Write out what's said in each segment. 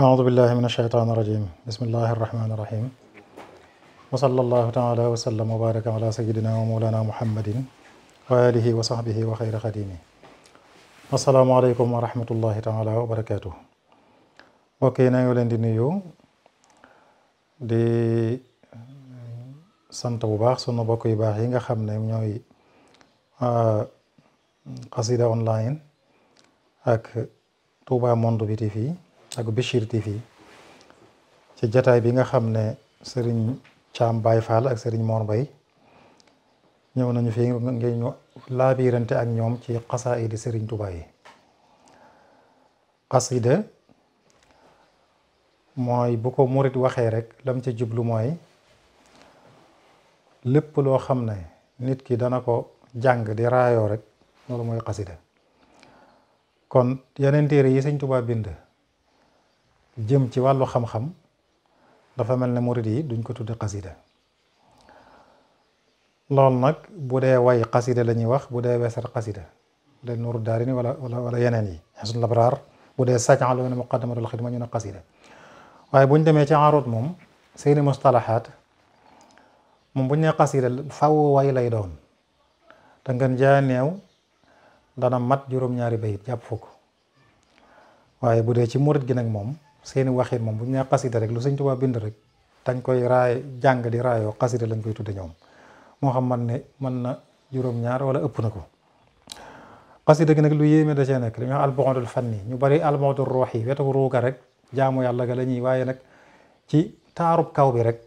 أعوذ بالله من الشيطان الرجيم بسم الله الرحمن الرحيم وصلى الله تعالى وسلم وبارك على سيدنا ومولانا محمد وآله وصحبه وخير خديمه السلام عليكم ورحمة الله تعالى وبركاته mbokk yi na ngi leen di nuyu di sant bu baax sunu mbokk yu baax yi nga xam ne ñooy Xasida online ak Touba Monde bi TV ak Bichir TV ci jataay bi nga xam ne Serigne Thiam Baye Fall ak Serigne Mor Mbaye ñëw nañu fi ngeen ñu laabirante ak ñoom ci xasaayidi Serigne Touba yi. xasida mooy bu ko murit waxee rek lam ci jublu mooy lépp loo xam ne nit ki dana ko jàng di raayoo rek loolu mooy xasida. kon yeneen téere yi Sëñ Touba bind jëm ci wàllu xam-xam dafa mel ne murid yi duñ ko tudde xasida. loolu nag bu dee way xasida la ñuy wax, bu dee weesar xasida bu dee Nuuru Daarayni wala yeneen yi Hisnul Abraar, bu dee Saj'a la Muqaddamatul Xidma ñu ne xasida. waaye buñ demee ci arut moom seeni mustalahaat moom buñ nee xasida faw way lay doon te ngeen jaa neew dana mat juróom-ñaari bayit jàpp fukk. waaye bu dee ci murid gi nag moom seeni waxit moom bu ñu nee xasida rek lu Sëñ Tuubaa bind rek dañ koy raay jàng di raayoo xasida lañ koy tudde ñoom, moo xam man ne mën na juróom-ñaar wala ëpp na ko. xasida gi nag lu yéeme da cee nekk dañuy wax al-bu'dul fanni, ñu bari al-bu'dur ruuhi, wetu ruuga rek jaamu yàlla ga la ñuy, waaye nag ci taarub kaw bi rek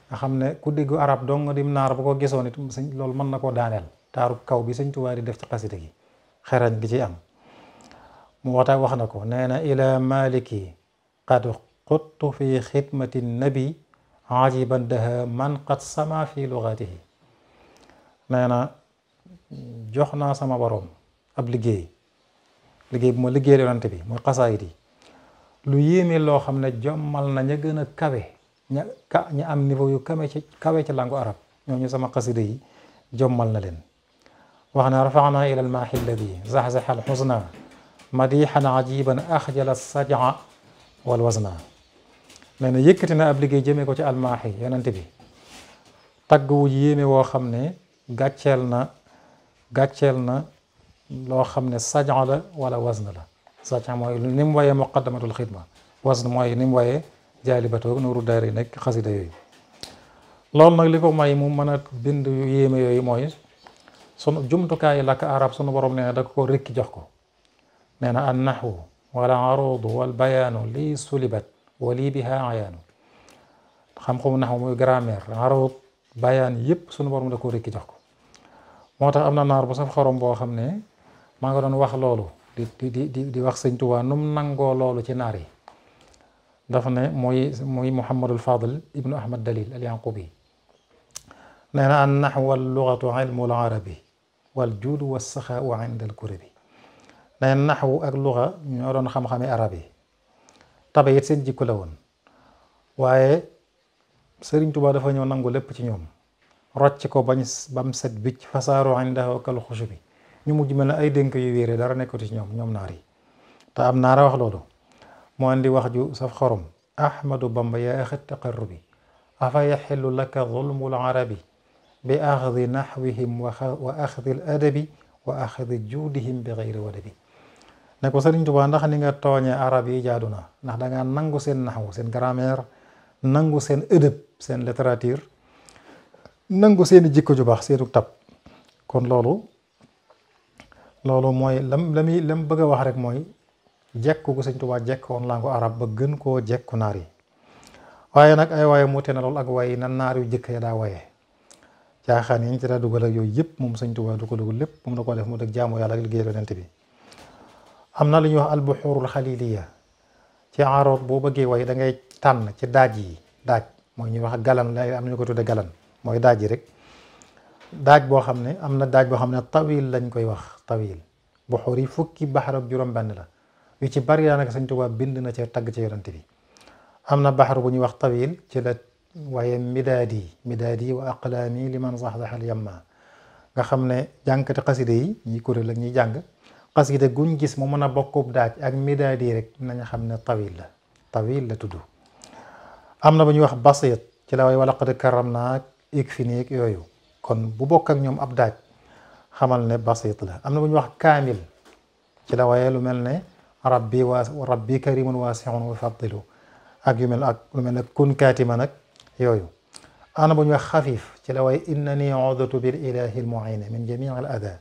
nga xam ne ku déggu arab dong dim naar bu ko gisoon it loolu mën na koo daaneel. taarub kaw bi Sëñ Tuubaa di def ci xasida gi xerañ gi ci am mu wax na ko nee na ila maliki qad quttu fi xidmati nabi ajiban daha man qad sama fi lugatihi. nee na jox naa sama borom ab liggéey bu ma liggéey yonante bi muy xasaayid yi lu yéeme loo xam ne jommal na ña gën a kawe ña am niveau yu kawe ci langu arab ñooñu sama xasida yi jommal na leen. wax na rafaana ila almaahi alladi zaxzaxa alxusna madixan ajiban axjala sajaa wal wasna. nee na yëkkati na ab liggéey jëmee ko ci almaahi yonante bi tagg wu yéeme woo xam ne gàcceel na loo xam ne sajaa la wala wasna la. sajaa mooy ni mu wayee muqaddamatul xidma, wasna mooy ni mu wayee jaalibatoog Nuuru Daarayni nekk xasida yooyu. loolu nag li ko may mu mën a bind yu yéeme yooyu mooy sunu jumtukaay làkk arab sunu borom nee na da ko rekki jox ko. nee na an naxwu wala arudu wal bayaanu lii sulibat wa lii biha ayaanu. xam-xamu naxwu muy grammaire, arud, bayaan yëpp sunu borom da ko rekki jox ko. moo tax am na naar bu saf xorom boo xam ne maa nga doon wax loolu di wax Sëñ Tuubaa nu mu nangoo loolu ci naar yi. daf ne muy Muhammadul Fadil ibnu Ahmad Dalil al Yanqubi. nee na an naxwu wal lugatu ilmul arabi wal juudu wa saxaau inda al kurabi. nee na naxwu ak luga ñoo doon xam-xami arab yi, tabe it seen jikko la woon. waaye Sëriñ Tuubaa dafa ñëw nangu lépp ci ñoom, rocc ko bam set bicc fasaaru indahu kal xusubi. ñu mujj mel ne ay dénk yu wéere dara nekkatu ci ñoom naar yi. te am naara wax loolu moo andi wax ju saf xorom. Ahmadu Bamba yaa axi taqarrubi afa yaxillu laka zulmul arabi bi axdi naxwihim wa axdi al adabi wa axdi juudihim bi xayri wadabi. ne ko Sëriñ Tuubaa ndax ni nga tooñee arab yi jaadu na, ndax dangaa nangu seen naxwu, seen grammaire, nangu seen ëdëb, seen littérature, nangu seeni jikko ju baax, seenu tab. kon loolu mooy lam bëgg a wax rek mooy jekku gu Sëñ Tuubaa jekkoon langu arab ba gën koo jekku naar yi. waaye nag ay waaye muute na lool ak waaye na naar yu jëkk ya daa waye caaxaan yi ñu ci daa dugal ak yooyu yëpp moom Sëñ Tuubaa du ko dugal lépp moom da ko def mu dëgg jaamu yàlla ak liggéey yonent bi. am na lu ñuy wax albuxurul xaliliya ci aroot boo bëggee way da ngay tànn ci daaj yi. daaj mooy ñuy wax galan la, am nañu ko tudde galan mooy daaj yi rek. daaj boo xam ne am na daaj boo xam ne tawil lañ koy wax, tawil. buxur yi fukki baxar ak juróom-benn la yu ci bari daanaka Sëñ Tuubaa bind na ci tagg ci yonent bi. am na baxar bu ñuy wax tawil ci la waaye midaadi wa aqlaami liman zaxzaxal yamma nga xam ne jànkati xasida yi ñuy kuréel ak ñuy jàng xasida guñ gis mu mën a bokkub daaj ak midaadi rek nañ xam ne tawil la. tawil la tudd. am na bu ñuy wax basit ci la way wala qad karramna ik fi niig yooyu kon bu bokk ak ñoom ab daaj xamal ne basit la. am na bu ñuy wax kaamil ci la waye lu mel ne rabbi karimun waasi'un wa faddilu ak yu mel ak lu mel ne kun kaatiman ak yooyu. am na bu ñuy wax xafiif ci la waye innani udtu bil ilahi al mu'in min jamii al ada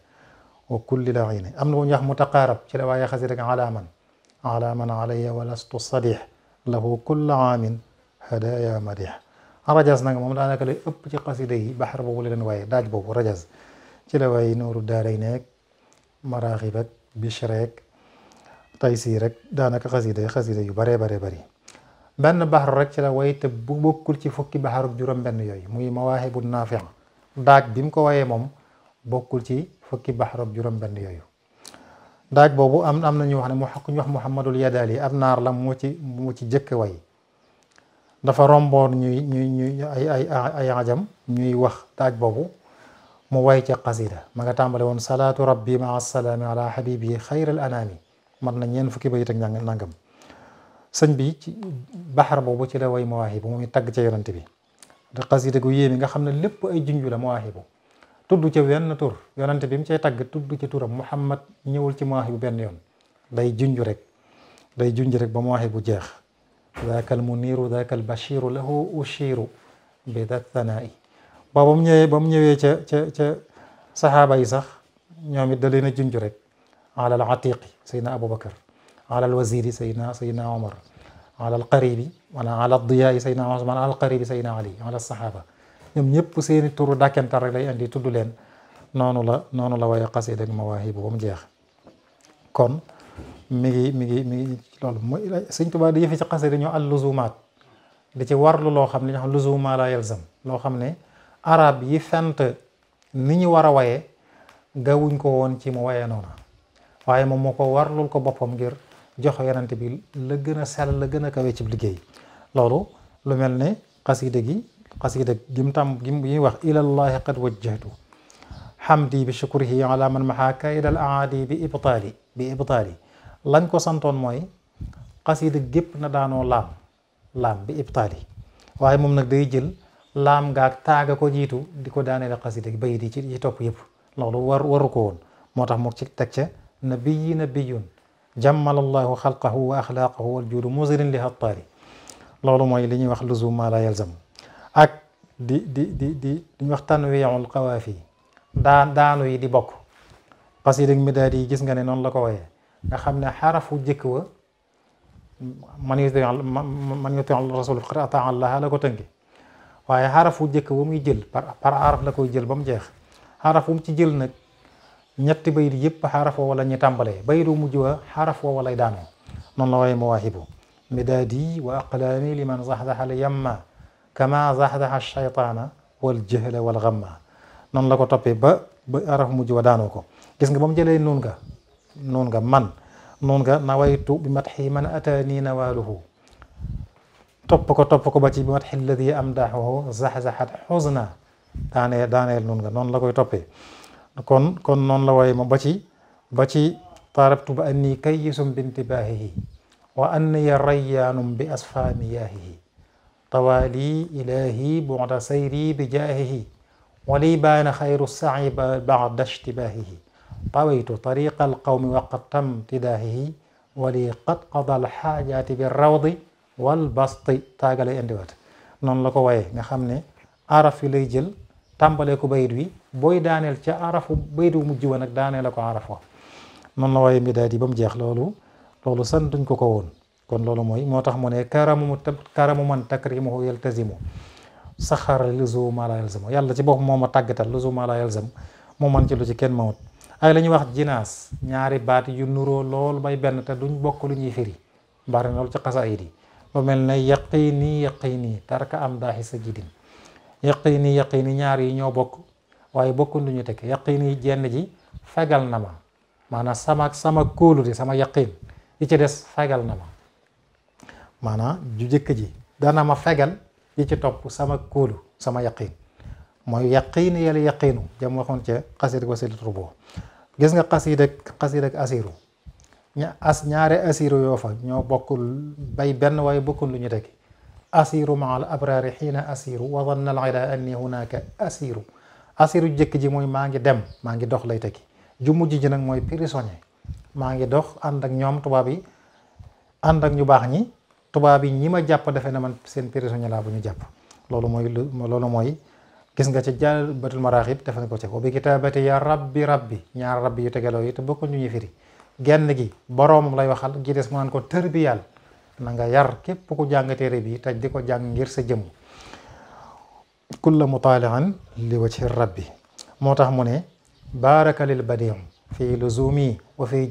wa kulli la'iin. am na bu ñuy wax mutaqaarab ci la waaye xasi rek alaaman alayya wa lastu sadih lahu kulla aamin hadaya madih. rajaz nag moom daanaka lay ëpp ci xasida yi baxar boobu la leen waaye daaj boobu rajaz ci la waaye nuuru daaray nekk maraaxib ak bishreek taysiir rek daanaka xasida yu baree bari benn baxar rek ci la way te bu bokkul ci fukki baxar ak juróom benn yooyu muy mawaahibu naafi' daaj bi mu ko wayee moom bokkul ci fukki baxar ak juróom benn yooyu. daaj boobu am na ñu wax ne ku ñu wax Muhammadul Yadaali ab naar la mu ci jëkk way dafa romboon ñuy ay ajam ñuy wax daaj boobu mu way ca xasida ma nga tàmbale woon salaatu rabbi maa salaami ala habibi xayral anaami mat na ñeen fukki bayit ak nangam. sëñ bi ci baxar boobu ci la way mawaahibu moom tagg ca yonante bi te xasida gu yéemi nga xam ne lépp ay junju la mawaahibu tudd ca wenn tur yonante bi mu cay tagg tudd ci turam Muhammad ñëwul ci mawaahibu benn yoon day junj rek ba mawaahibu jeex. daaka al muniiru daaka al bashiru lahu ushiru bi da thanaa'i ba mu ñëwee ca saxaaba yi sax ñoom it da leen a junj rek ala al atiqi sayyidina Abubakar ala al waziri sayyidina Omar ala al qaribi wala ala al diyaai sayyidina Usmaan ala al qaribi sayyidina Ali ala saxaaba ñoom ñëpp seeni turu dàkkental rek lay andi tudd leen noonu la waaye xasida ak mawaahibu ba mu jeex. kon mi ngi loolu mooy Sëñ Tuubaa di yëfe ci xasida dañoo al luzumaat di ci warlu loo xam ne ñoo xam luzuma la yalzam loo xam ne arab yi fent ni ñu war a waye gawuñ ko woon ci mu waye noona waaye moom moo ko warlul ko boppam ngir jox yonent bi la gën a sell la gën a kawe ci liggéey. loolu lu mel ne xasida gim ñuy wax ilallahi qad wajjahtu hamdi bi shukrihi ala man maha kaydal aadi bi ibtaali lañ ko santoon mooy xasida gépp na daanoo laam bi ibtaali waaye moom nag day jël laam ngaak taaga ko jiitu di ko daaneele xasida bay di ci topp yëpp loolu waru ko woon moo tax mook ci teg ca nabiyun jammalallahu xalqahu wa axlaaqahu wal juudu musirin li hattaali loolu mooy li ñuy wax luzum ma la yalzam ak di ñuy wax tanwi'ul qawaafi daanu yi di bokk xasida midaad yi gis nga ne noonu la ko woyee nga xam ne xarafu jëkk wa man yuti rasul faqad ataa Allah la ko tënki waaye xarafu jëkk wa muy jël par araf la koy jël ba mu jeex xaraf wu mu ci jël nag ñetti bayit yëpp xaraf woo wala ñu tàmbalee bayitu mujj wa xaraf woo walay daanoo noonu la waaye mawaahibu midaadi wa aqlaami liman zaxzaxa al yamma kama zaxzaxa shaytaana wal jahla wal gamma noonu la ko toppee ba araf mujj wa daanoo ko gis nga ba mu jëlee nuun nga noon nga nawaytu bi matxi man ataani nawaaluhu topp ko ba ci bi matxi alladi amdaxuhu zaxzaxat xusna daaneel noon nga noonu la koy toppee kon noonu la waaye ma ba ci tarabtu ba anni kayyisum bintibaahihi wa anni rayyaanum bi asfaami yaahihi tawaali ilahi bu'da sayri bi jaahihi wali baana xayru sa'i ba'da ishtibaahihi tawaytu tariqa alqawmi waqad tamtidaahihi wali qad qada alxaajaati bi rawdi wal basti taagalay indiwaat noonu la ko waaye nga xam ne araf yi lay jël tàmbalee ko bayit wi booy daaneel ca arafu bayit wu mujj wa nag daaneel ko araf wa noonu la waaye midaad yi ba mu jeex loolu santuñ ko woon kon loolu mooy moo tax mu ne karamu man takrimuhu yaltazimu saxara luzuma la yalzamu yàlla ci boppam moo ma tàggatal luzuma la yalzam moo man ci lu ci kenn mawut ay la ñuy wax jinaas ñaari baat yu nuroo lool bay benn te duñ bokk lu ñuy firi bari na loolu ci xasaayid yi lu mel ne yaqini tarka am daaxi sa jidin yaqini ñaar yi ñoo bokk waaye bokkuñ lu ñu tekk yaqini jenn ji fegal na ma maanaam sama kóolu di sama yaqin yi ci des fegal na ma maanaam ju jëkk ji dana ma fegal yi ci topp sama kóolu sama yaqin mooy yaqini yàlla yaqinu jam waxoon ca xasida ko seli turbo gis nga xasida ak asiru ñaare asiru yoo fa ñoo bokkul bay benn waaye bokkul lu ñu tekki asiru maa al abraari xiina asiru wa danna al ida anni hunaka asiru jëkk ji mooy maa ngi dem maa ngi dox lay tekki ju mujj ji nag mooy prisonnier maa ngi dox ànd ak ñoom tubaab yi ànd ak ñu baax ñi tubaab yi ñi ma jàpp defe na man seen prisonnier laa bu ñu jàpp loolu mooy gis nga ci Jalbatul Maraaxib defe na ko ci wa bi kitaabati ya rabbi ñaar rabbi yu tegaloo yi te bokku ñu firi genn gi boroomam lay waxal gi des mu naan ko tërbiyal na nga yar képp ku jàng téere bi taj di ko jàng ngir sa jëmm kulla mutaalian li wajhi rabbi moo tax mu ne baaraka lil badiim fi luzumi wa fi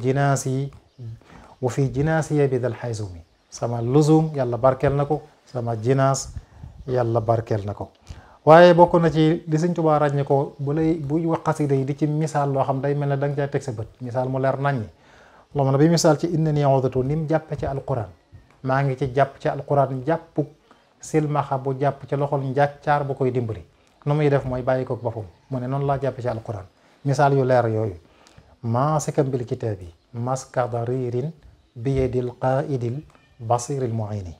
jinaasi bi dal xaysumi sama luzum yàlla barkeel na ko sama jinaas yàlla barkeel na ko waaye bokk na ci li Sëñ Tuubaa ràññe ko buy wax xasida yi di ci misaal loo xam day mel ne da nga caa teg sa bët misaal mu leer naññi loo mën a bi misaal ci innanii udtu ni mu jàppe ci alquran maa ngi ci jàpp ci alquran jàppuk silmaxa bu jàpp ci loxol njàccaar bu koy dimbali nu muy def mooy bàyyi ko boppam mu ne noonu laa jàppe ci alquran misaal yu leer yooyu maasikan bil kitaabi maska daririn biyadil qaidil basiril muini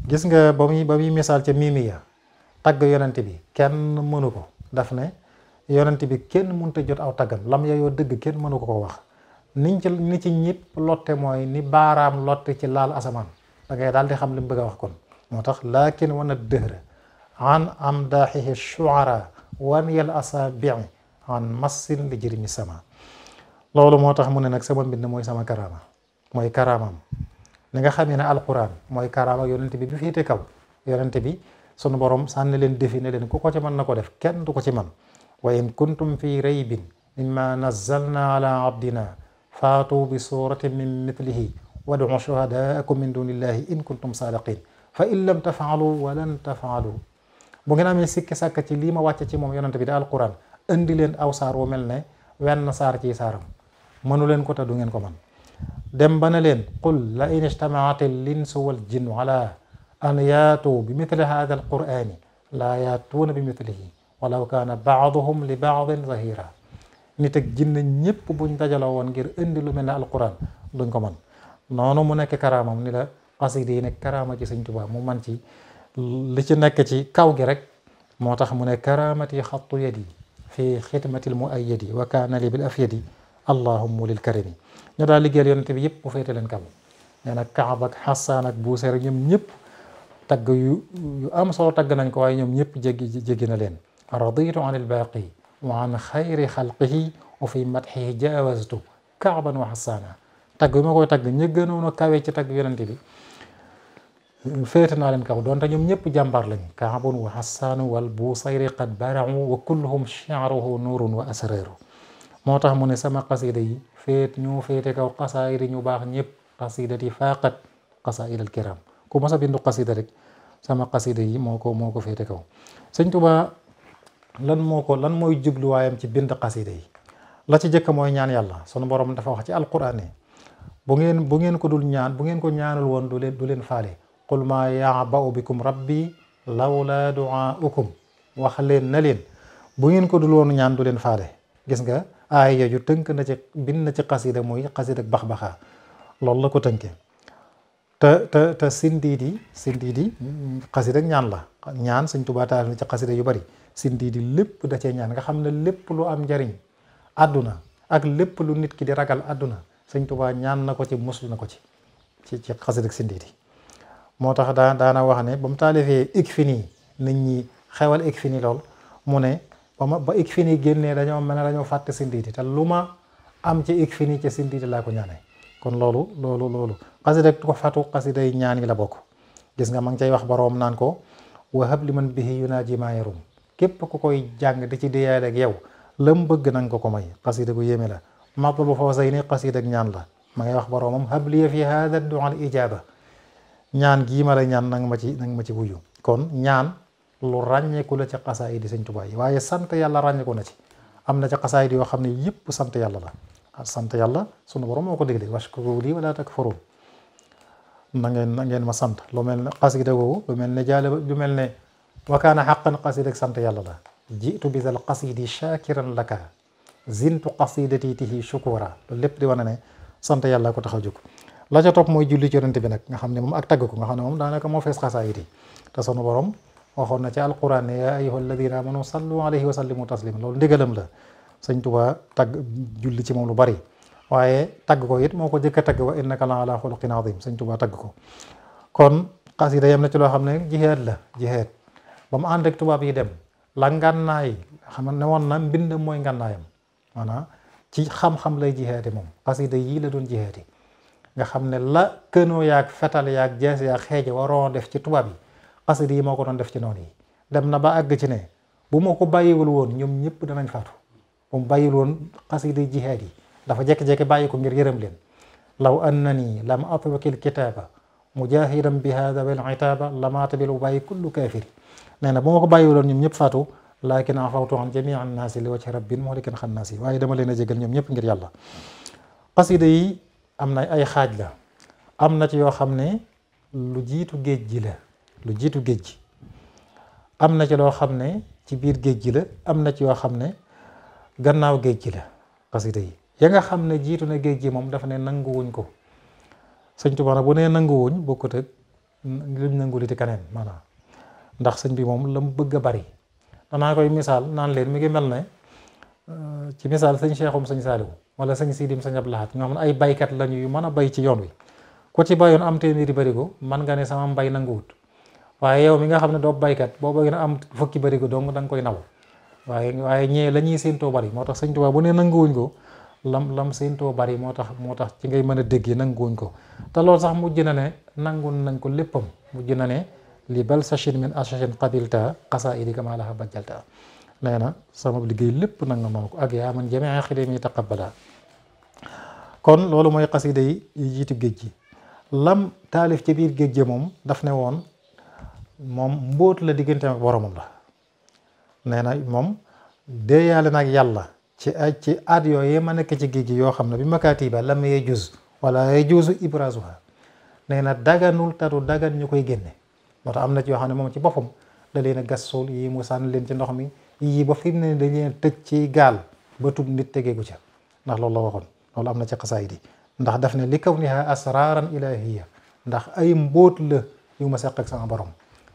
gis nga ba muy misaal ca mimiya tagg yonent bi kenn mënu ko daf ne yonent bi kenn mënta jot aw taggam lam ya yoo dëgg kenn mënu ko ko wax ni ci ñëpp lotte mooy ni baaraam lotte ci laal asamaan da ngay daal di xam li mu bëgg a wax kon moo tax laakin wana dëhra an amdaaxihi shuara wan yal asabii an massin li jirimi sama loolu moo tax mu ne nag sama mbind mooy sama karaama mooy karaamam ni nga xamee ne alquran mooy karaama yonent bi féete kaw yonent bi sunu borom sànni leen defi ne leen ku ko ci mën na ko def kenn du ko ci man wa in kuntum fi raybin mimma nazzalna ala abdina faatu bi suratin min mithlihi wad'u shuhadaakum min dunillahi in kuntum sadiqin fa in lam tafaalu wa lan tafaalu bu ngeen amee sikki sàkk ci lii ma wàcce ci moom yonent bi di alquran indi leen aw saar wu mel ne wenn saar ci saaram mënu leen ko te du ngeen ko man dem ba ne leen qul la in ijtamaat al insu wal jinnu ala an yaatu bi mithli hada al qurani laa yaatuuna bi mithlihi walaw kaana baaduhum li baadin zahira nit ak jinne ñëpp buñ dajaloo woon ngir indi lu mel ne alquran duñ ko man noonu mu nekk karaamam ni la xasida yi nekk karaama ci Sëñ Tuubaa mu man ci li ci nekk ci kaw gi rek moo tax mu ne karaamati xattu yadi fi xidmatil muayyadi wa kaana li bil afyadi allahumma lil karimi ñu daal liggéeyal yonent bi yëpp mu féete leen kaw nee na Kaab ak Xasaan ak Buuseer ñoom ñëpp tagg yu am solo tagg nañ ko waaye ñoom ñëpp jéggi na leen raditu an ilbaaqi wa an xayri xalqihi wa fi madxihi jaawaztu Kaaban wa Xasaana tagg bi ma koy tagg ña gënoon a kawe ci tagg yonent bi féete naa leen kaw doonte ñoom ñëpp jàmbaar lañ Kaabun wa Xasaanu wal Buusayri qad baracu wa kulluhum shi'ruhu nuurun wa asraaru moo tax mu ne sama xasida yi ñoo féete kaw xasaayid ñu baax ñëpp xasidati faaqat xasaayid al kiram ku mas a bindu xasida rek sama xasida yi moo ko féete kaw Sëñ Tuubaa lan mooy jubluwaayam ci bind xasida yi la ci jëkk mooy ñaan yàlla sunu borom dafa wax ci alquran ne bu ngeen ko dul ñaan bu ngeen ko ñaanul woon du leen faale qul maa ya'ba'u bikum rabbi lawlaa du'aa'ukum wax leen na leen bu ngeen ko dul woon ñaan du leen faale gis nga aaya ju tënk na ci bind na ci xasida mooy xasida bax-baxaa loolu la ko tënkee te sindiidi xasida ñaan la ñaan Sëñ Tuubaa taal na ci xasida yu bari sindiidi lépp da cee ñaan nga xam ne lépp lu am njariñ àdduna ak lépp lu nit ki di ragal àdduna Sëñ Tuubaa ñaan na ko ci muslu na ko ci xasida sindiidi moo tax daana wax ne ba mu taalifee Ikfini nit ñi xewal Ikfini lool mu ne ba Ikfini génnee dañoo mel ne dañoo fàtte sindiidi te lu ma am ci Ikfini ci sindiidi laa ko ñaanee kon loolu xasida ko fatu xasida yi ñaan yi la bokk gis nga ma ngi cay wax boroom naan ko wahab li man bihi yunaaji maa yarum képp ku koy jàng di ci diyaale ak yow lam bëgg nanga ko may xasida gu yéeme la Matlabul Fawzayni xasida ak ñaan la ma ngay wax boroomam habliya fi hada du'a al ijaba ñaan gii ma la ñaan nanga ma ci wuyu kon ñaan lu ràññeeku la ci xasaayid di Sëñ Tuubaa yi waaye sant yàlla ràññeeku na ci am na ci xasaayid yoo xam ne yëpp sant yàlla la sant yàlla sunu borom moo ko dégle washkuru lii wala takfurun na ngeen ma sant lu mel ne xasida googu lu mel ne wa kaana haqqan xasida ak sant yàlla la jiitu bi zal qasidi shakiran laka zintu qasidati tihi shukura loolu lépp di wane ne sant yàlla ko tax a jóg. la ca topp mooy julli ci yonent bi nag nga xam ne moom ak tagg ko nga xam ne moom daanaka moo fees xasaayid yi te sunu borom waxoon na ci alquran ne yaa ayyuha alladina amanu sallu alayhi wa sallimu taslima loolu ndigalam la. sëñ Tuubaa tagg julli ci moom lu bari waaye tagg ko it moo ko jëkk a tagg wa innaka la ala xuluqin azim sëñ Tuubaa tagg ko. kon xasida yam na ci loo xam ne jihaad la jihaad ba mu ànd ak tubaab yi dem la ngànnaay xam ne woon na mbind mooy ngànnaayam maanaam ci xam-xam lay jihaade moom xasida yii la doon jihaade nga xam ne la kënoo yaag fetal yaag jees yaag xeeje waroon def ci tubaab yi xasida yi moo ko doon def ci noonu yi dem na ba àgg ci ne bu ma ko bàyyiwul woon ñoom ñëpp danañ faatu bu mu bàyyil woon xasida jihaad yi dafa jekki-jekki bàyyi ko ngir yërëm leen law annani lam atwakil kitaaba mujahidan bi hada bil itaaba lamaata bil bàyyi kullu kaafiri nee na bu ma ko bàyyiwul woon ñoom ñëpp faatu laakin afawtu an jamii an naasi li wajhi rabbin muhlikin xannaasi waaye dama leen a jégal ñoom ñëpp ngir yàlla. xasida yi am na ay xaaj la am na ci yoo xam ne lu jiitu géej gi la lu jiitu géej gi am na ci loo xam ne ci biir géej gi la am na ci yoo xam ne gannaaw géej gi la. xasida yi ya nga xam ne jiitu na géej gi moom dafa ne nanguwuñ ko sëñ Tuubaa nag bu nee nanguwuñ bokkut ak luñ nanguliti kaneen maanaam ndax sëñ bi moom la mu bëgg a bari danaa koy misaal naan leen mi ngi mel ne ci misaal sëñ Cheikhoum sëñ Saaliwu wala sëñ Sidim sëñ Abdou Lahad ñoo xam ne ay baykat lañu yu mën a bay ci yoon wi ku ci bayoon am téeméeri barigo man nga ne sama mbay nanguwut waaye yow mi nga xam ne doo baykat boo bëgg na am fukki barigo dong da nga koy naw waaye ñee la ñuy séentoo bari moo tax sëñ Tuubaa bu ne nanguwuñ ko lam séentoo bari moo tax ci ngay mën a dégg nanguwuñ ko te loolu sax mujj na ne nangu nañ ko léppam mujj na ne li bal sachin min asachin qabilta qasaidi kama laha bajjalta nee na sama liggéey lépp nag nga noonu ko ak yaa man jamii xidami taqabbala kon loolu mooy xasida yi jiitu géej gi lam taalif ci biir géej gi moom daf ne woon moom mbóot la diggante ak boromam la nee na moom déeyaale nag yàlla ci aat yooyu ma nekk ci géej gi yoo xam ne bi makaatiba lam yee juz wala yee juzu ibrazuha nee na daganul tadu dagan ñu koy génne moo tax am na ci yoo xam ne moom ci boppam da leen a gas suul yii mu sànni leen ci ndox mi yii ba fi mu ne dañ leen tëj ci gaal ba tub nit tegeeku ca ndax loolu la waxoon loolu am na ci xasaayid yi ndax daf ne li kawniha asraran ilahiya ndax ay mbóot la yu ma seq ak sama borom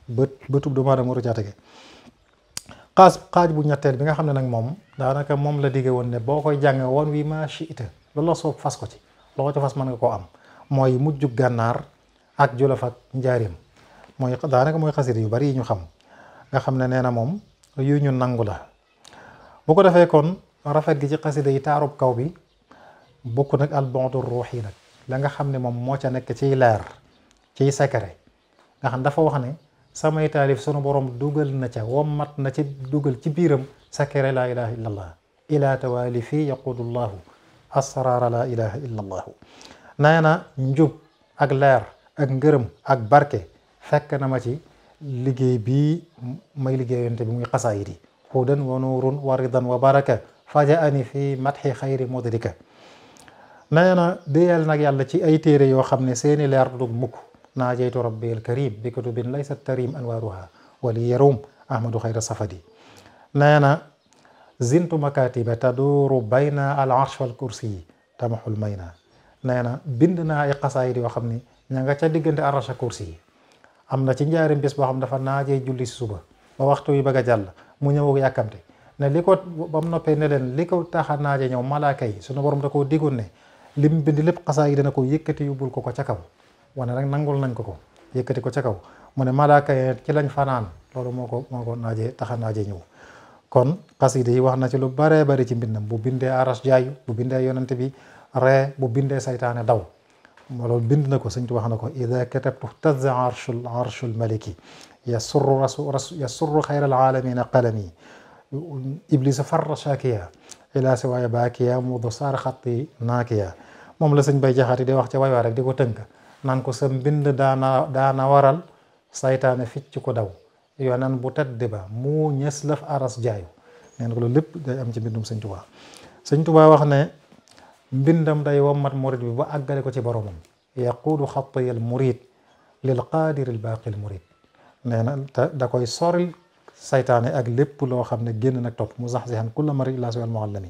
ba tub doomu aadama waru caa tege xaaj bu ñetteel bi nga xam ne nag moom daanaka moom la digge woon ne boo koy jàng woon wi ma shi'ta loolu la soob fas ko ci loo ci fas mën nga koo am mooy mujjug gànnaar ak jolof ak njaarim mooy daanaka mooy xasida yu bari yi ñu xam nga xam ne nee na moom yu ñu nangu la bu ko defee kon rafet gi ci xasida yi taarub kaw bi bokk nag al bu'du ruuhi nag la nga xam ne moom moo ca nekk ciy leer ciy secret nga xam dafa wax ne samay taalif sunu borom dugal na ca wommat na ci dugal ci biiram secret laa ilaha illa allah ila tawalifi yaqudullahu asrara laa ilaha illa allahu nee na njub ak leer ak ngërëm ak barke fekk na ma ci liggéey bii may liggéeyante bi muy xasaayid yi hudan wa nuurun wa ridan wa baraka fajaani fi matxi xayri mudrika nee na déyal nag yàlla ci ay téere yoo xam ne seeni leer du mukk naajeytu rabbi al karim bi kutubin laysa tarim anwaaruha wali yarum ahmadu xayra safadi nee na zintu makatiba taduuru bayna al arsh wal kursi yi tamaxul may na nee na bind naa ay xasaayid yoo xam ne ña nga ca diggante arsh ak kursi yi am na ci njaarim bés boo xam dafa naajee julli si suba ba waxtu wi bëgg a jàll mu ñëw yàkkamte ne li ko ba mu noppee ne leen li ko tax a naaje ñëw malaaka yi sunu borom da koo diggoon ne lim bind lépp xasaa yi dana ko yëkkati yóbbul ko ca kaw wane rek nangul nañ ko yëkkati ko ca kaw mu ne malaaka yi ci lañ fanaan loolu moo ko naajee tax a naaje ñëw kon xasida yi wax na ci lu baree bari ci mbindam bu bindee aras jaayu bu bindee yonante bi ree bu bindee saytaane daw loolu bind na ko sëñ wax na ko ida katabtu tazza arshul maliki yasurru xayral alamina qalami iblisa farra shakiya ila siwaaya baakiya mudu saar xatti naakiya moom la sëñ bay jaxaati di wax ca way waa rek di ko tënk naan ko sa mbind daana waral saytaane ficc ko daw yonan bu tedd ba mu ñës laf aras jaayu nee na ko loolu lépp day am ci mbindum sëñ Tuubaa sëñ Tuubaa wax ne mbindam day wommat murid bi ba àggale ko ci boromam yaquudu xattiyal murid lil qaadiril baaqil murid nee na te da koy soril saytaane ak lépp loo xam ne génn nag topp mu sax sixan kulla mari ila siwal muallami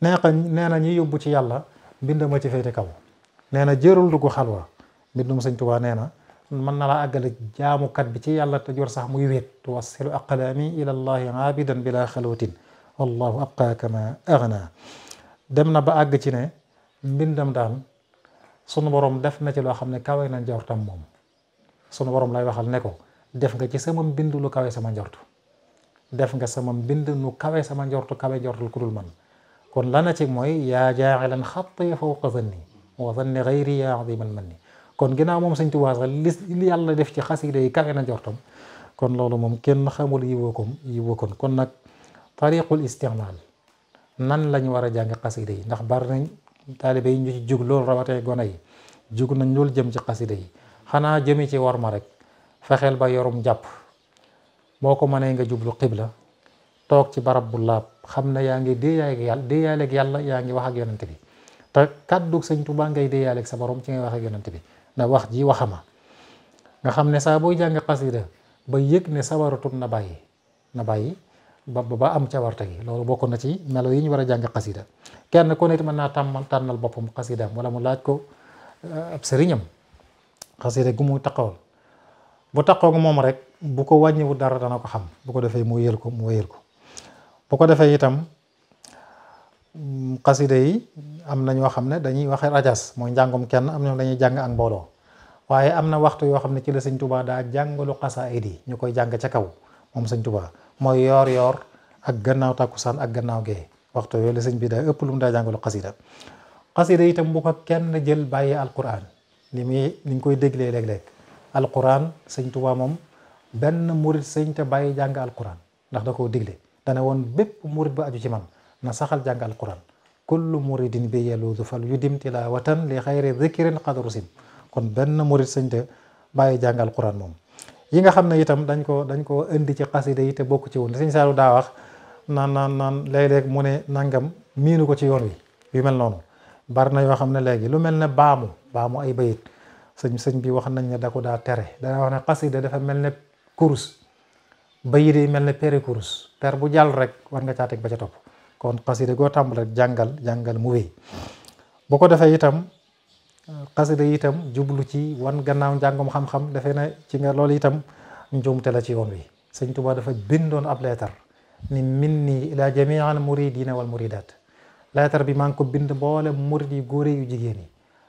nee na ñi yóbbu ci yàlla mbind ma ci féete kaw. nee na jërul dugg xalwa mbindum sëñ Tuubaa nee na mën na laa àggale jaamukat bi ci yàlla te jor sax muy wéet tuwassilu aqlaami ila llahi aabidan bila xalwatin wallahu abqa kama agna. dem na ba àgg ci ne mbindam daal sunu borom def na ci loo xam ne kawe na njortam moom. sunu borom lay waxal ne ko def nga ci sama mbind lu kawe sama njortu, def nga sama mbind nu kawe sama njortu kawe njortul ku dul man. kon lana ci mooy yaa jaaxilan xatti fawqa zanni wa zanni xayri yaa adimal manni. kon ginnaaw moom sëñ Tuubaa sax li yàlla def ci xasida yi kawe na njortam, kon loolu moom kenn xamul yiwoo kon nag tariqul istimaal nan lañu war a jàng xasida yi, ndax bari nañ taalibe yi ñu ci jug loolu rawatee gone yi jug nañ loolu jëm ci xasida yi. xanaa jëmi ci war ma rek fexeel ba yorum jàpp, boo ko mënee nga jublu xibla toog ci barab bu laab xam ne yaa ngi déeyaaleeg yàlla yaa ngi wax ak yonent bi, te kàddu sëñ Tuubaa ngay déeyaaleeg sa borom ci ngay wax ak yonent bi. ndax wax ji waxama nga xam ne saa booy jàng xasida ba yëg ne sawaratut na bàyyi ba am cawarte gi. loolu bokk na ci melo yi ñu war a jàng xasida. kenn ku nit mën naa tànnal boppam xasidaam wala mu laaj ko ab sëriñam xasida gu mu taxawal, bu taxaw moom rek bu ko wàññiwu dara dana ko xam, bu ko defee mu wéyal ko bu ko defee itam xasida yi am na ñoo xam ne dañuy waxe rajas mooy njàngum kenn, am ñoom dañuy jàng ak mbooloo. waaye am na waxtu yoo xam ne ci la sëñ Tuubaa daa jàngalu xasaayid yi ñu koy jàng ca kaw moom sëñ Tuubaa, mooy yoor ak gannaaw tàkkusaan ak gannaaw gee. waxtu yooyu la sëñ bi daa ëpp lu mu daa jàngalu xasida itam bu ko kenn jël bàyyi alquran ni ñu koy déglee léeg-léeg. alquran sëñ Tuubaa moom benn murit sëñ te bàyyi jàng alquran ndax da koo digle. dana woon bépp murit ba aju ci man na saxal jàng alquran kullu muridin bi yeluudu fal yudim tilawatan li xayri dhikrin qad rusim. kon benn murit sëñ te bàyyi jàng alquran moom. yi nga xam ne itam dañ ko indi ci xasida yi te bokk ci woon sëñ Saalu daa wax naan léeg-léeg mu ne nangam miinu ko ci yoon wi yu mel noonu. bari na yoo xam ne léegi lu mel ne baamu ay bayit sëñ bi wax nañ ne da ko daa tere. dana wax ne xasida dafa mel ne kurus, bayit yi mel ne pere kurus, per bu jàll rek war nga caa teg ba ca topp. kon xasida goo tàmbal rek jàngal mu wéy. bu ko defee itam xasida yi itam jublu ci wan gannaaw njàngum xam-xam defee na ci nga loolu itam njuumte la ci yoon wi. sëñ Tuubaa dafa bindoon ab leetar ni minni ila jamiil muridina wal muridat. leetar bi maa ngi ko bind mboole murid yu góore yu jigéen yi,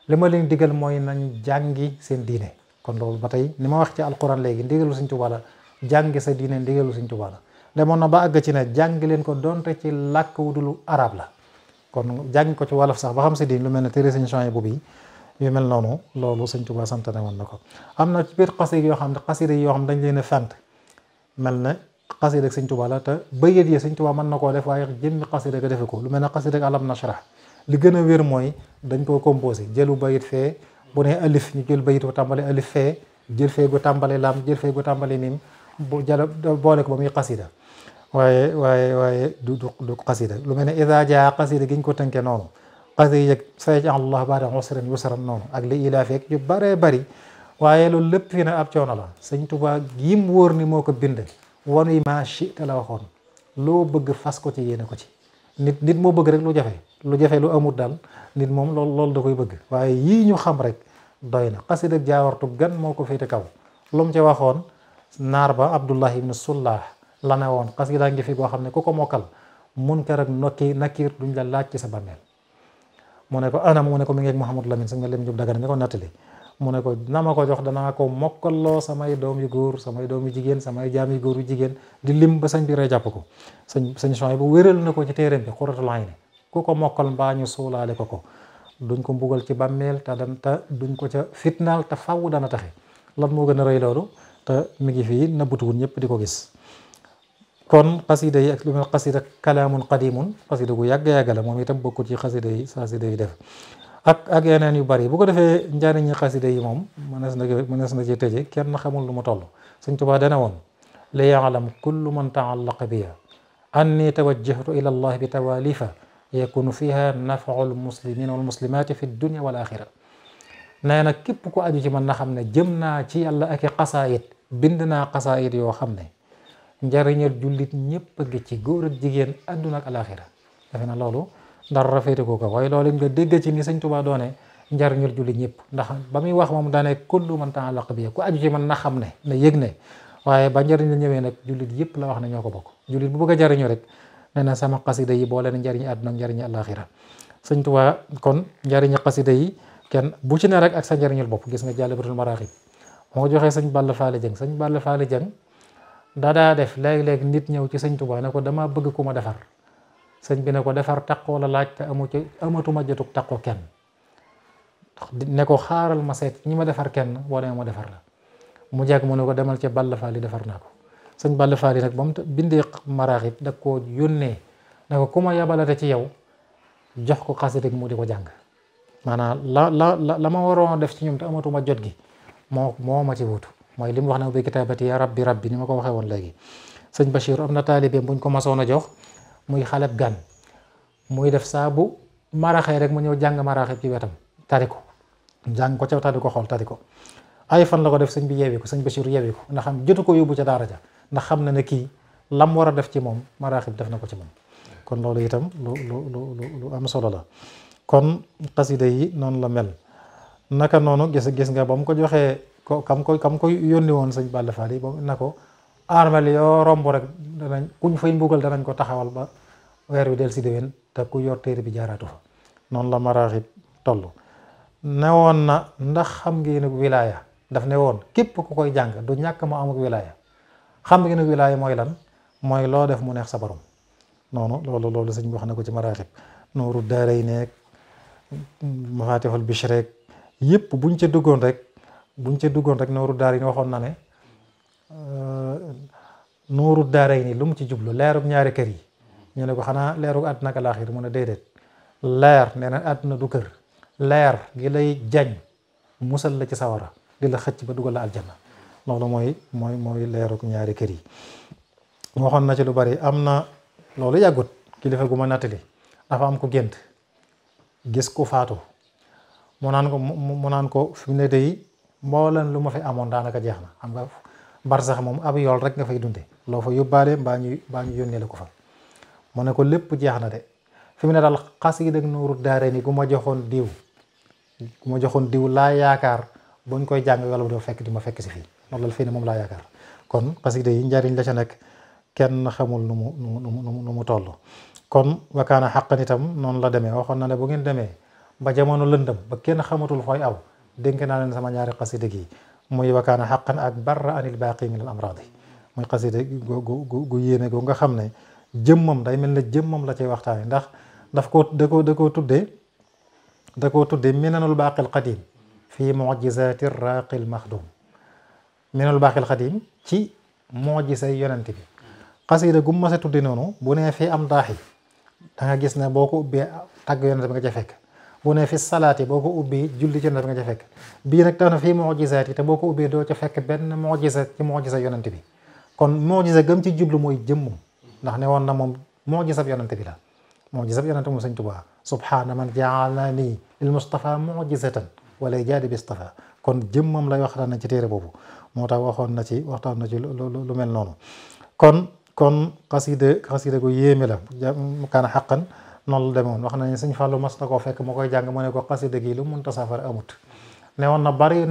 li ma leen digal mooy nañ jàngi seen diine. kon loolu ba tey ni ma wax ci alquran léegi ndigalu sëñ Tuubaa la, jàngi sa diine ndigalu sëñ Tuubaa la. demoon na ba àgg ci ne jàng leen ko donte ci làkk wu dul arab la. kon jàng ko ci wolof sax ba xam sa diine lu mel ne téere sëñ Suhaybu bi yu mel noonu loolu sëñ Tuubaa santane woon na ko. am na ci biir xasida yoo xam ne dañ leen a fent mel ne xasida ak sëñ Tuubaa la te bayit yi sëñ Tuubaa mën na koo def waaye jëmmi xasida ga defe ko. lu mel ne xasida ak alam nashrah li gën a wér mooy dañ koo composé jëlu bayit fee bu ne alif ñu jël bayit bu tàmbali alif fee jël fee gu tàmbali lam jël fee gu tàmbali mim bu jël boole ko ba muy xasida waaye du xasida. lu mel ne idaa jaa xasida gi ñu ko tënkee noonu xasida yi yëg sayaj'alullahu ba'da usrin yusran noonu ak li ilaa feek yu baree bari. waaye loolu lépp fi na ab coono la. sëñ Tuubaa yim wóor ni moo ko bind wan wi ma shi'ta la waxoon loo bëgg fas ko ci yéene ko ci. nit moo bëgg rek lu jafe lu amul daal nit moom loolu da koy bëgg. waaye yii ñu xam rek doy na. xasida jaawartu gan moo ko féete kaw. lu mu ci waxoon naar ba Abdullah ibn Sullah la ne woon xasida ngi fi goo xam ne ku ko mokkal munkar ak nakiir duñ la laaj ci sa bàmmeel. mu ne ko anam mu ne ko mi ngi ak Mouhamadou Lamine sax nga lim jub Dagana nga ko nattali. mu ne ko na ma ko jox danaa ko mokkaloo samay doom yu góor samay doom yu jigéen samay jaam yu góor yu jigéen di lim ba sañ bi rey jàpp ko. sëñ Suhaybu bu wéral na ko ci téeréem bi Qurratul Ayni ku ko mokkal mbaa ñu suulaale ko duñ ko mbugal ci bàmmeel te duñ ko ca fitnaal te faw dana taxe. lan moo gën a rëy loolu te mi ngi fii nëbbutuwul ñëpp di ko gis. kon xasida yi ak lu mel xasida kalaamun qadimun xasida gu yàgg la moom itam bokkul ci xasida yi def ak yeneen yu bari. bu ko defee njariñi xasida yi moom mënees na ci tëje kenn xamul lu mu toll. Sëñ Tuubaa dana woon li ya'lam kullu man ta'allaqa biya anni tawajjahtu ila allah bi tawalifa yakunu fiha naf'ul muslimina wal muslimati fi dunya wal axira. nee na képp ku aju ci man na xam ne jëm naa ci yàlla ak i xasaayit bind naa xasaayit yoo xam ne njariñal jullit ñëpp a ngi ci góor ak jigéen àdduna ak alaxira. defe na loolu dara féete ko ko waaye loolu nga dégg ci ni sëñ Tuubaa doone njariñul jullit ñëpp ndax ba muy wax moom daane kullu man ta'allaqa bi ku aju ci man na xam ne na yëg ne waaye ba njariñ la ñëwee nag jullit yëpp la wax ne ñoo ko bokk jullit bu bëgg a jariñu rek nee na sama xasida yi boo leen njariñu àdduna ak njariñu àllaaxira sëñ Tuubaa kon njariñu xasida yi kenn bu ci ne rek ak sa njariñul bopp gis nga Jaalibatul Maraaxib moo ko joxee sëñ Balla Faali Jeng sëñ Balla Faali Jeng daa def léeg-léeg nit ñëw ci sëñ Tuubaa ne ko dama bëgg ku ma defar sëñ bi ne ko defar taqoo la laaj te amatuma jotug taqoo kenn ne ko xaaral ma seet ñi ma defar kenn boo demee ma defar la mu jàgg mu ne ko demal ci Balla Faali defar naa ko sëñ Balla Faali nag ba mu bindee maraaxib da koo yónnee ne ko ku ma yabalate ci yow jox ko xasida gi mu di ko jàng maanaam la ma waroon def ci ñoom te amatuma jot gi moo ma ci wutu mooy li mu wax ne bi kitaabati ya rabbi ni ma ko waxee woon léegi sëñ Bachir am na taalibeem buñ ko masoon a jox muy xaleb gan muy def saa bu maraxee rek mu ñëw jàng maraaxib ci wetam tari ko jàng ko ca tari ko xool tari ko ay fan la ko def sëñ bi yeewi ko sëñ Bachir yeewi ko ndax xam jotu ko yóbbu ca daara ja ndax xam na ne kii lam war a def ci moom maraaxib def na ko ci moom kon loolu itam lu am solo la kon xasida yi noonu la mel naka noonu gis nga ba mu ko joxee ko kam ko yónni woon sëñ Balla Fall yi ba na ko armel yoo romb rek danañ kuñ fay mbugal danañ ko taxawal ba weer wi del si déwén te ku yor téere bi jaaraatu fa noonu la maraaxib toll ne woon na ndax xam ngeen ak wilaaya daf ne woon képp ku koy jàng du ñàkk mu am ak wilaaya xam ngeen ak wilaaya mooy lan mooy loo def mu neex sa borom noonu loolu sëñ bi wax na ko ci maraaxib nooru daaray nekk mafatihul bichri rek yëpp buñ ca duggoon rek nooru daar yi ni waxoon na ne nooru daaray ni lu mu ci jublu leerub ñaari kër yi ñu ne ko xanaa leerub àdduna ak alaaxir mu ne déedéet leer nee na àdduna du kër leer gi lay jañ musal la ci sawara di la xëcc ba dugal la aljanna loolu mooy leerub ñaari kër yi waxoon na ci lu bari am na loolu yàggut kilifa gu ma nattali dafa am ko gént gis ku faatu mu naan ko fi mu ne day mbooleen lu ma fi amoon daanaka jeex na xam nga barsax moom ab yool rek nga fay dunde loo fa yóbbaale mbaa ñu yónnee la ko fa mu ne ko lépp jeex na de fi mu ne daal xasida ak Nuuru Daarayni gu ma joxoon diw laa yaakaar buñ koy jàng wala bu doo fekk di ma fekk si fii loolu la fii ne moom laa yaakaar kon xasida yi njariñ la ca nekk kenn xamul nu mu toll kon wakaana xaqan itam noonu la demee waxoon na ne bu ngeen demee ba jamono lëndëm ba kenn xamatul fooy aw dénk naa leen sama ñaari xasida gi muy wakaana xaqan ak barra anil baaqi min al amradi muy xasida gu yéene gu nga xam ne jëmmam day mel ne jëmmam la cay waxtaane ndax da koo tuddee minanul baaqil qadim fii mujizati raqil maxdum minanul baaqil qadim ci mujisa yonent bi xasida gu ma sa tudde noonu bu nee fii am daaxi da nga gis ne boo ko ubbee tàgg yonent bi nga ca fekk bu ne fi salaati boo ko ubbee julli ci yonent bi nga ca fekk bii nag tax na fii mujizaat yi te boo ko ubbee doo ca fekk benn mujiza ci mujiza yonent bi kon mujiza gëm ci jublu mooy jëmmum ndax ne woon na moom mujiza bi yonent bi la mujiza bi yonent moom Sëñ Tuubaa subhaana man jaalani lil Mustafa mujizatan wala jaadi bi istafa kon jëmmam lay waxtaan na ci téere boobu moo tax waxtaan na ci lu mel noonu kon xasida gu yéeme la kaana xaqan noonu la demoon wax nañu Sëñ Fallu mas na koo fekk moo koy jàng mu ne ko xasida gi lu munta safara amut ne woon na bari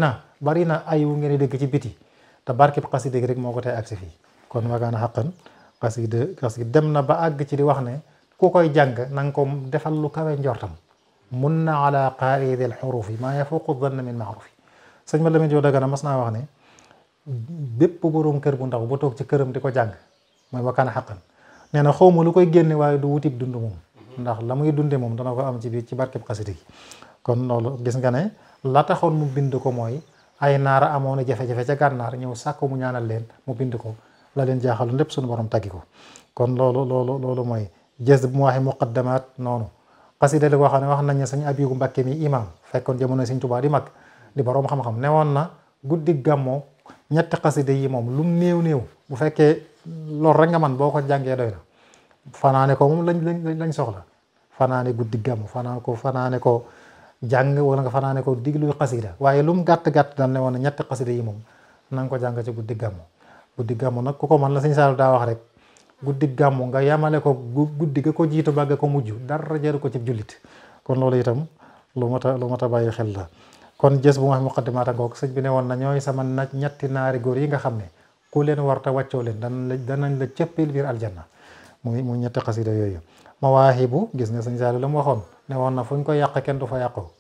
na ay wu ngeen dégg ci biti te barkeb xasida gi rek moo ko tey agsi fii kon wa kaana xaqan xasida dem na ba àgg ci di wax ne ku koy jàng na nga ko defal lu kawe njortam mun na ala qaa'idil xurufi maa yafuqu dhanna min maarufi sëñ ma Lamin Jóob Dagana mas naa wax ne bépp boroom kër bu ndaw bu toog ci këram di ko jàng mooy wa kaana xaqan nee na xawma lu koy génne waaye du wutib dund moom ndax la muy dunde moom dana ko am ci biir ci barkeb xasida gi kon loolu gis nga ne la taxoon mu bind ko mooy ay naara amoon jafe-jafe ca gànnaar ñëw sàkko mu ñaanal leen mu bind ko la leen jaaxaloon lépp suñu borom taggi ko kon loolu mooy jës bu mu waxee muqaddamaat noonu xasida la koo xam ne wax nañ ne Sëñ Abibu Mbàkke mi imam fekkoon jamono Sëñ Tuubaa di mag di borom xam-xam ne woon na guddi gàmmoo ñetti xasida yi moom lu mu néew bu fekkee loolu rek nga man boo ko jàngee doy na fanaane ko moom lañ soxla fanaane guddi gàmm fanaane ko jàng wala nga fanaane ko diglu xasida waaye lu mu gàtt daan ne woon na ñetti xasida yi moom na nga ko jàng ci guddi gàmm nag ku ko man la Sëñ Saalu daa wax rek guddi gàmmu nga yamale ko guddi ga ko jiitu ba ga ko mujj dara jaru ko ci jullit kon loolu itam lu mat a bàyyi xel la. kon jës bu ma muqaddimaata ngoog sëñ bi ne woon na ñooy sama ñetti naari góor yi nga xam ne ku leen war ta wàccoo leen danañ la cëppil biir aljanna muy ñetti xasida yooyu. mawaahibu gis nga sëñ Saliou la mu waxoon ne woon na fu ñu koy yàq kenn du fa yàqoo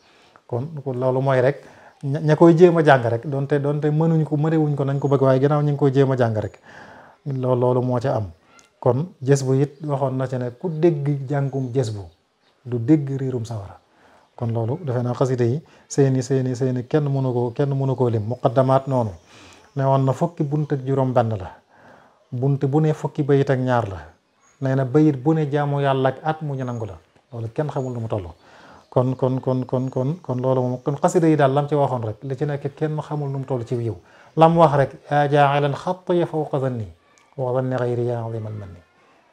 kon loolu mooy rek ña koy jéem a jàng rek donte mënuñ ko mënewuñ ko nañ ko bëgg waaye ginnaaw ñu ngi koy jéem a jàng rek loolu moo ca am. kon jës bu it waxoon na ci ne ku dégg jàngum jës bu du dégg riirum sawara kon loolu defe naa xasida yi seeni kenn mënu koo lim. muqaddamaat noonu ne woon na fukki bunt ak juróom benn la bunt bu ne fukki bayit ak ñaar la nee na bayit bu ne jaamu yàlla ak at mu ñu nangu la loolu kenn xamul lu mu toll. kon loolu moom kon xasida yi daal lam ci waxoon rek li ci nekk kenn xamul nu mu toll ci yiw lam wax rek yaa jaa'ilan xatti fawqa zanni wa zanni ghayri yaa azimal manni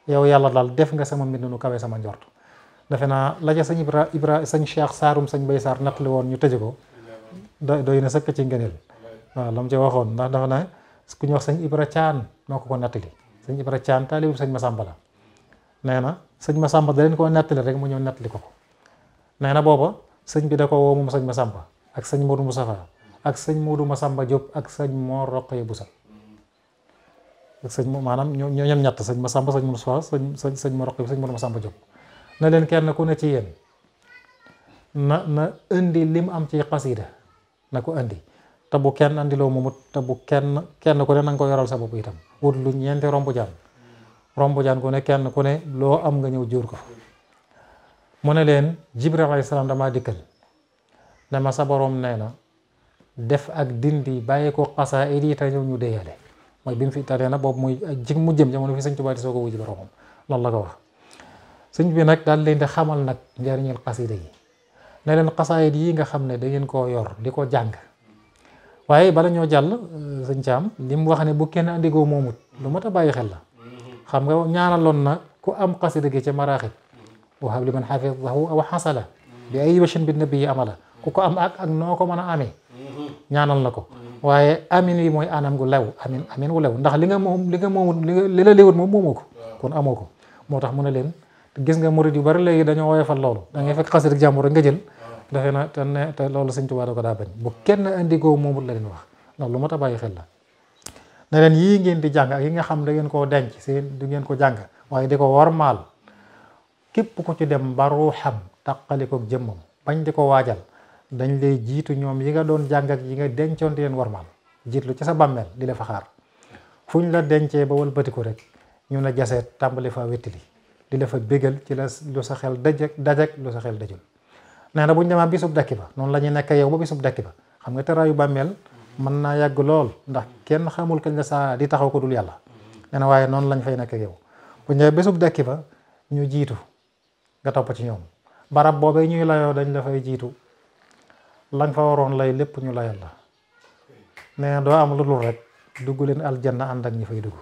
yow yàlla daal def nga sama mbind nu kawe sama njort. defe naa la ca sëñ Ibra sëñ Cheikh Saarum sëñ Bay Saar nattali woon ñu tëje ko doy na sëkk ci ngëneel waaw lam ci waxoon ndax dafa ne ku ñu wax sëñ Ibra Caan moo ko nattali sëñ Ibra Caan taalibu sëñ Masamba la nee na sëñ Masamba da leen koo nattali rek mu ñëw nattali ko nee na booba sëñ bi da ko woo moom sëñ Masamba ak sëñ Modou Moustapha ak sëñ Modou Masamba Diop ak sëñ Mor Roqaya Busa ak sëñ maanaam ñoom ñett sëñ Masamba sëñ Moustapha sëñ Mor Roqaya sëñ Modou Masamba Diop na leen kenn ku ne ci yéen na indi lim am ci xasida na ko indi te bu kenn andiloo moomut te bu kenn ku ne na nga ko yoral sa bopp itam wut lu ñeenti rombu jaan ku ne kenn ku ne loo am nga ñëw jóor ko mu ne leen Jibril alayhi salaam damaa dikkal ne ma sa borom nee na def ak dindi bàyyi ko xasaayid yi te ñëw ñu déyale mooy bi mu fi taree na boobu muy mu jëm jamono fi sëñ Tuubaa di soo ko wujji boromam loolu la ko wax. sëñ bi nag daal leen di xamal nag njariñul xasida yi ne leen xasaayid yi nga xam ne da ngeen koo yor di ko jàng waaye bala ñoo jàll sëñ Caam li mu wax ne bu kenn andigoo moomut lu mat a bàyyi xel la xam nga ñaanaloon na ku am xasida gi ca maraaxib wahab liman xafidahu aw xasala bi ay wachin bi nabi yi amala ku ko am ak noo ko mën a amee ñaanal na ko waaye amin yi mooy anam gu lew amin wu lew ndax li nga moomut li la léwut moom moomoo ko kon amoo ko moo tax mu ne leen gis nga murid yu bari léegi dañoo woyofal loolu da ngay fekk xasida jàmbur rek nga jël defe na te loolu sëñ Tuubaa da ko daa bañ bu kenn indigoo moomut la leen wax loolu lu mat a bàyyi xel la ne leen yii ngeen di jàng ak yi nga xam da ngeen koo denc seen du ngeen ko jàng waaye di ko warmaal képp ku ci dem ba ruuxam taqalikook jëmmam bañ di ko waajal dañ lay jiitu ñoom yi nga doon jàng ak yi nga dencoon di leen warmaal jiitlu ci sa bàmmeel di la fa xaar fu ñu la dencee ba wëlbatiku rek ñu ne jaseet tàmbali fa wettili di la fa bégal ci la lu sa xel dajak lu sa xel dajul nee na bu ñu demaa bisub dekki ba noonu la ñuy nekk yow ba bisub dekki ba xam nga teraayu bàmmeel mën naa yàgg lool ndax kenn xamul kañ la saa di taxaw ko dul yàlla nee na waaye noonu lañ fay nekk yow bu ñu bisub dekki ba ñu jiitu nga topp ci ñoom barab boobee ñuy layoo dañ la fay jiitu lañ fa waroon lay lépp ñu layal la nee na doo am lu dul rek dugg leen aljanna ànd ak ñi fay dugg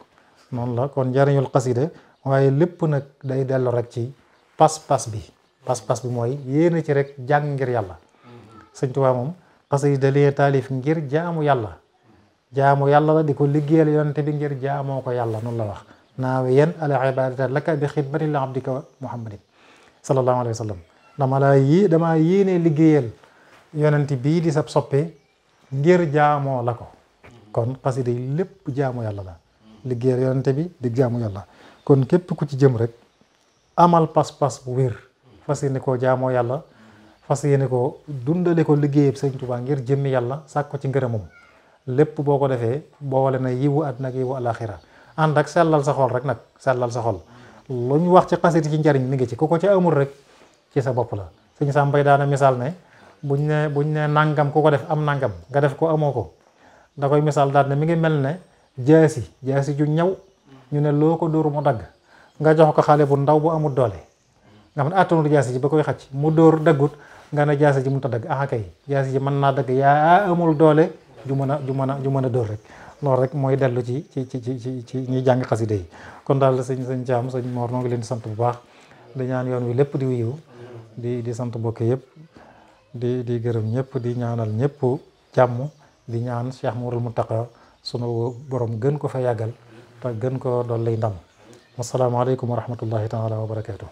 noonu la kon njariñul xasida waaye lépp nag day dellu rek ci pas-pas bi mooy yéene ci rek jàng ngir yàlla sëñ Tuubaa moom xasida lee taalif ngir jaamu yàlla la di ko liggéeyal yonente bi ngir jaamoo ko yàlla noonu la wax naawe yen ala ibadata laka bi xidmati la abdika muhammadin sallallahu alayhi wa sallam damaa yéene liggéeyal yonente bii di sab soppe ngir jaamoo la ko kon xasida yi lépp jaamu yàlla la liggéeyal yonente bi di jaamu yàlla kon képp ku ci jëm rek amal pas-pas bu wér fas yéene koo jaamoo yàlla fas yéene ko dundale ko liggéeyab sëñ Tuubaa ngir jëmmi yàlla sàkk ko ci ngërëmam lépp boo ko defee boole na yiwu àddina ak yiwu alaxira ànd ak sellal sa xol rek nag sellal sa xol lu ñu wax ci xasida ci njariñ mi ngi ci ku ko ci amul rek ci sa bopp la sëñ Sàmbay daana misaal ne buñ ne nangam ku ko def am nangam nga def ko amoo ko da koy misaal daal ne mi ngi mel ne jaasi ju ñaw ñu ne loo ko dóor mu dagg nga jox ko xale bu ndaw bu amul doole nga xam ne attanul jaasi ji ba koy xacc mu dóor daggut nga ne jaasi ji mënut a dagg kay jaasi ji mën naa dagg yaa amul doole ju mën a dóor rek loolu rek mooy dellu ci ñuy jàng xasida yi kon daal sëñ Caam sëñ Moor noo ngi leen di sant bu baax di ñaan yoon wi lépp di wiyu di sant bokk yëpp di gërëm ñëpp di ñaanal ñëpp jàmm di ñaan Cheikh Mouhamadoul Mountakha sunu borom gën ko fa yàggal te gën ko dool lay ndam wassalaamu aleykum wa rahmatullahi taala wa barakatuh